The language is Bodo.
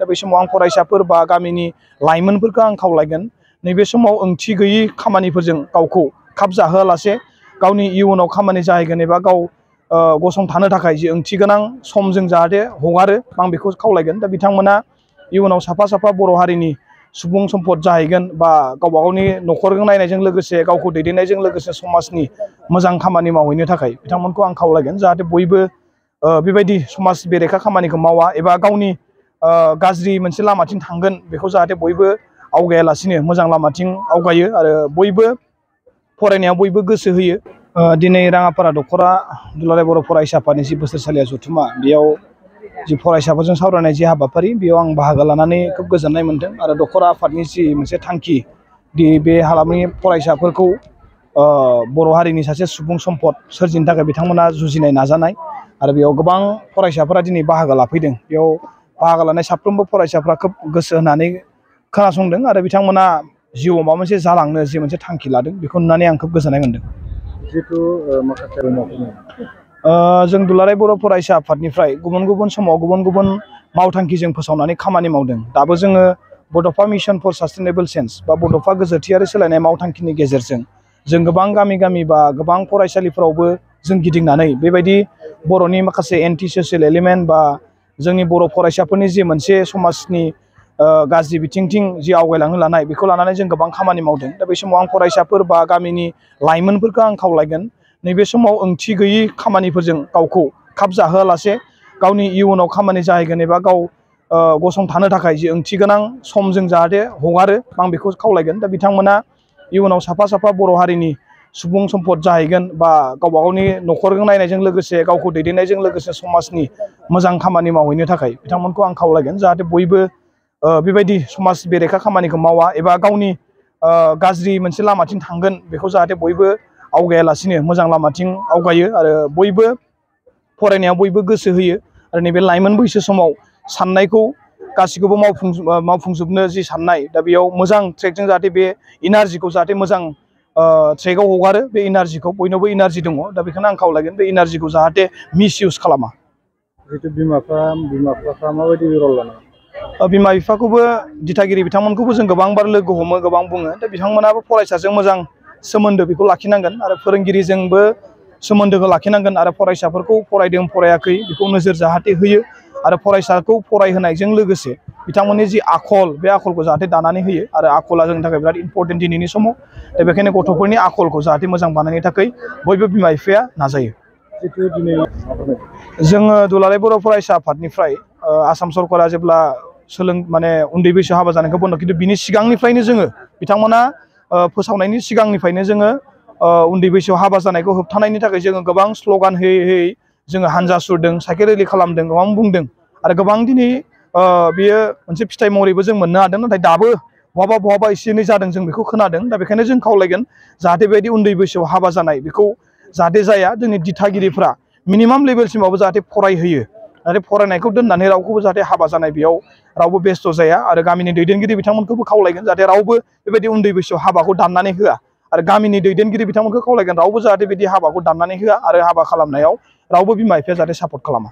बे समाव आं फरायसाफोर बा गामिनि लाइमोनफोरखौ आं खावलायगोन नैबे समाव ओंथि गैयै खामानिफोरजों गावखौ खाब जाहोआलासे गावनि इयुनाव खामानि जाहैगोन एबा गाव गसंथानो थाखाय जि ओंथि गोनां सम जों जाहाथे हगारो आं बेखौ खावलायगोन। दा बिथांमोना इयुनाव साफा साफा बर' हारिनि सुबुं सम्पद जाहैगोन बा गावबा गावनि न'खरखौ नायनायजों लोगोसे गावखौ दैदेननायजों लोगोसे समाजनि मोजां खामानि मावहैनो थाखाय बिथांमोनखौ आं खावलायगोन जाहाथे बयबो बेबायदि समाज बेरेखा खामानिखौ मावा एबा गावनि गाज्रि मोनसे लामाथिं थांगोन बेखौ जाहाथे बयबो आवगायालासिनो मोजां लामाथिं आवगायो आरो बयबो फरायनायाव बयबो गोसो होयो। दिनै राङापारा दख'रा दुलाराय बर' फरायसा आफादनि जि बोसोरसालिया जथुम्मा बेयाव जि फरायसाफोरजों सावरायनाय जि हाबाफारि बेयाव आं बाहागो लानानै खोब गोजोननाय मोन्दों आरो दख'रा आफादनि जि मोनसे थांखि दि बे हालामनि फरायसाफोरखौ बर' हारिनि सासे सुबुं सम्पद सोरजिनो थाखाय बिथांमोना जुजिनाय नाजानाय आरो बेयाव गोबां फरायसाफोरा दिनै बाहागो लाफैदों। बेयाव बाहागो लानाय साफ्रोमबो फरायसाफ्रा खोब गोसो होनानै खोनासंदों आरो बिथांमोना जिउआव माबा मोनसे जालांनो जि मोनसे थांखि लादों बेखौ नुनानै आं खोब गोजोननाय मोन्दों। जिहेथु माखासे जों दुलाराय बर' फरायसा आफादनिफ्राय गुबुन गुबुन समाव गुबुन गुबुन मावथांखिजों फोसावनानै खामानि मावदों। दाबो जोङो बड'फा मिशन फर सास्टेनेबल चेन्ज बा बड'फा गोजोरथियारि सोलायनाय मावथांखिनि गेजेरजों जों गोबां गामि गामि बा गोबां फरायसालिफोरावबो जों गिदिंनानै बेबायदि बर'नि माखासे एन्टि ससियेल एलिमेन्ट बा जोंनि बर' फरायसाफोरनि जि मोनसे समाजनि गाज्रि बिथिंथिं जि आवगायलांनो लानाय बेखौ लानानै जों गोबां खामानि मावदों। दा बे समाव आं फरायसाफोर बा गामिनि लाइमोनफोरखौ आं खावलायगोन नैबे समाव ओंथि गैयै खामानिफोरजों गावखौ खाब जाहोआलासे गावनि इयुनाव खामानि जाहैगोन एबा गाव गसंथानो थाखाय जि ओंथि गोनां सम जों जाहाथे हगारो आं बेखौ खावलायगोन। दा बिथांमोना इयुनाव साफा साफा बर' हारिनि सुबुं सम्पद जाहैगोन बा गावबा गावनि न'खरखौ नायनायजों लोगोसे गावखौ दैदेननायजों लोगोसे समाजनि मोजां खामानि मावहैनो थाखाय बिथांमोनखौ आं खावलायगोन जाहाथे बयबो बेबायदि समाज बेरेखा खामानिखौ मावा एबा गावनि गाज्रि मोनसे लामाथिं थांगोन बेखौ जाहाथे बयबो आवगायालासिनो मोजां लामाथिं आवगायो आरो बयबो फरायनायाव बयबो गोसो होयो आरो नैबे लाइमोन बैसो समाव साननायखौ गासिखौबो मावफुंजोबनो जि साननाय दा बेयाव मोजां ट्रेकजों जाहाथे बे इनार्जिखौ जाहाथे मोजां ट्रेकआव हगारो बे इनार्जिखौ बयनावबो इनार्जि दङ दा बेखौनो आं खावलायगोन बे इनार्जिखौ जाहाथे मिस इउस खालामा। जिहेतु बिमा बिफाफ्रा माबायदि रल लानांगौ बिमा बिफाखौबो दिथागिरि बिथांमोनखौबो जों गोबांबार लोगो हमो गोबां बुङो दा बिथांमोनाबो फरायसाजों मोजां सोमोन्दो बेखौ लाखिनांगोन आरो फोरोंगिरिजोंबो सोमोन्दोखौ लाखिनांगोन आरो फरायसाफोरखौ फरायदों फरायाखै बेखौ नोजोर जाहाथे होयो आरो फरायसाखौ फरायहोनायजों लोगोसे बिथांमोननि जि आखल बे आखलखौ जाहाथे दानानै होयो आरो आखला जोंनि थाखाय बिराद इम्परटेन्ट दिनैनि समाव दा बेखायनो गथ'फोरनि आखलखौ जाहाथे मोजां बानायनो थाखाय बयबो बिमा बिफाया नाजायो। जोङो दुलाराय बर' फरायसा आफादनिफ्राय आसाम सरकारा जेब्ला माने उन्दै बैसो हाबा जानायखौ बन्द' खिन्थु बिनि सिगांनिफ्रायनो जोङो बिथांमोना फोसावनायनि सिगांनिफ्रायनो जोङो उन्दै बैसोआव हाबा जानायखौ होबथानायनि थाखाय जोङो गोबां स्ल'गान होयै होयै जोङो हानजा सुरदों साइकेल रेलि खालामदों गोबां बुंदों आरो गोबां दिनै बियो मोनसे फिथाइ महरैबो जों मोननो हादों नाथाय दाबो बहाबा एसे एनै जादों जों बेखौ खोनादों दा बेखायनो जों खावलायगोन जाहाथे बेबायदि उन्दै बैसोआव हाबा जानाय बेखौ जाहाथे जाया जोंनि दिथागिरिफ्रा मिनिमाम लेभेलसिमावबो जाहाथे फरायहोयो आरो फरायनायखौ दोननानै रावखौबो जाहाथे हाबा जानाय बेयाव रावबो बेस्थ' जाया आरो गामिनि दैदेनगिरि बिथांमोनखौबो खावलायगोन जाहाथे रावबो बेबायदि उन्दै बैसोआव हाबाखौ दाननानै होआ आरो गामिनि दैदेनगिरि बिथांमोनखौ खावलायगोन रावबो जाहाथे बिदि हाबाखौ दाननानै होआ आरो हाबा खालामनायाव रावबो बिमा बिफाया जाहाथे सापर्ट खालामा।